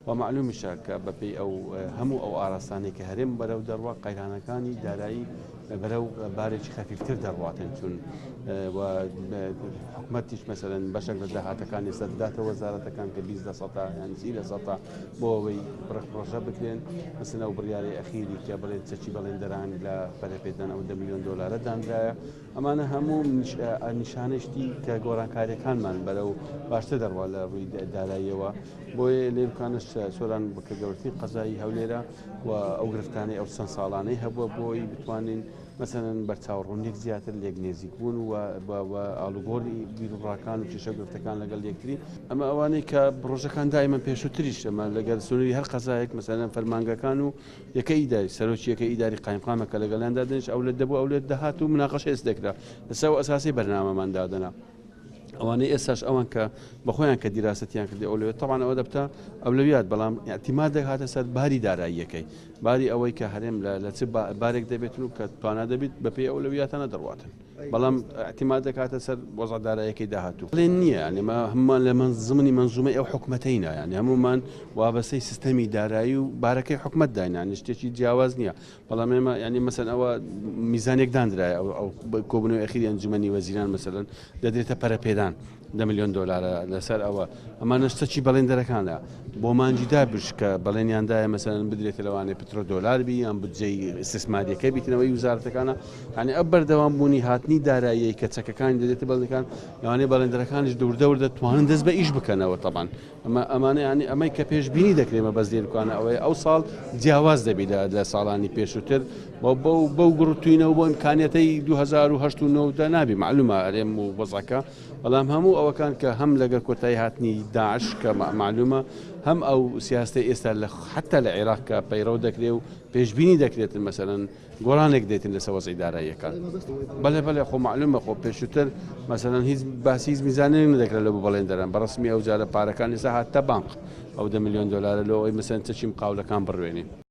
و مەعلومیشە کە بە پێی ئەو هەموو ئەو ئاراستانەی کە هەرێم بەرەو دەڕوا قەیرانەکانی دارایی بەرەو بارێکی خەفیفتر دەڕواتن چون و حکومەتیش مەسەلەن بەشێک لە داهاتەکانی ئێستا دەداتە وەزارەتەکان کە 20 لە سەدا یان 30 لە سەدا بۆ ئەوەی بڕێک پرۆژە بکرێن مەسەلەن ئەو بڕیارەی ئەخیری کە بڵێن چەکی بەڵێندەران لە پەرەپێدان ئەو 10 ملیۆن دۆلارە دانرایە ئەمانە هەموو نیشانەی شتی کە گۆڕانکاریەکانمان بەرەو باشتر دەڕوا لە ڕووی داراییەوە بۆیە لێرکانش سۆران بکە گەورترین قەزای هەولێرە و ئەو گرفتانەی ئەو چەند ساڵانەی هەبووە بۆی بتوانین مەسەلەن بەرچاوڕوونیەک زیاتر لێک نێزیک بوون و ئاڵوگۆڕی بیروڕاکان و کێشە گرفتەکان لەگەڵ یەکتری ئەمە ئەوانەی کە پڕۆژەکان دایمە پێشووتریش ئەمە لەگەل سنووری هەر قەزایەک مەسەلەن فەرمانگەکان و یەکە ئیداری سەرۆکی یەکە ئیداری قایمقامە کە لەگەڵیان دادەنیشت ئەولێت دەبوو ئەولێت دەهات و مناقەشە ئێست دەکرا لەسەر ئەو ئەساسی بەرنامەمان دادەنا ئەوانەی ئێستاش ئەوان کە بەخۆیان کە دیراسەتیان کردی ئەولەویەت تەبعەن ئەوە دەبتە ئەولەویات بەڵام ئیعتیماد دەکاتە سەر باری داراییەکەی باری ئەوەی کە هەرێم لە چ بارێک دەبێتن و کە توانا دەبیت بەپێی ئەولەویاتانە دەڕواتن بەڵام اعتماد دەکاتە سەر وەزع دارایەکەی داهاتوو بەڵێن نییە یعنی ما هەمومان لە زمنی منزومەی ئەو حکومەتەینا یعنی هەمومان وابەستەی سیستەمی دارایی و بارەکەی حکومەت داین یعنی شتێکی جیاواز نییە بەڵام ئێمە یعنی مەسەن ئەوە میزانێک دانرایە ئەو ئەو کۆبوونەوەی ئەخیری ئەنجومەنی وەزیران مەسەلەن دەدرێتە پەرەپێدان دە ملیۆن دۆلارە لەسەر ئەوە ئەمانەش چەکی بەڵێندەرەکانە بۆ مانگی دابش کە بەڵێنیان دایە مەسەلەن بدرێتە لەوانەیە پترۆ دۆلار بی یان بودجەی ئیستیسماریەکە بیتنەوەی وزارەتەکانە یعنی ئەو بەردەوام بوونی هاتنی داراییەی کە چەکەکانی دەدرێتە بەڵێنەکان لەوانەیە بەڵێندەرەکانیش وردە وردە توانن دەست بە ئیش بکەنەوە تەبان ئەمە ئەمانە یانی ئەمەی کە پێشبینی دەکرێت مەبەست لێرکانە ئەوەیە ئەو ساڵ جیاواز دەبی لە لە ساڵانی پێشووتر بۆ بەو بەو گوڕتوینەوە بۆ ئیمکانیەتەی 2008 و 9 دا نابی معلومە ئەرێم و وەزعەکە بەڵام هەموو ئەوەکان کە هەم لەگەر کۆتایی هاتنی داعش کە معلومە هەم ئەو سیاستەی ئێستا لە حتا لە عێراق کە پەیڕەو دەکرێ و پێشبینی دەکرێتن مەسەلەن گۆڕانێک دێتن لەسەر وەزعی داراییەکان. بەلێ بەلێ خۆ مەعلومە خۆ پێشووتر مەسەلەن هیچ باسی هیچ میزانێک نەدەکرا لە بۆ بەڵێندەران بە ڕەسمی ئەو جارە پارەکان ئێستا هاتتە بانق ئەو دە ملیۆن دۆلارە لۆ ئەوەی مەسەلەن چەکی مقاولەکان بڕوێنین.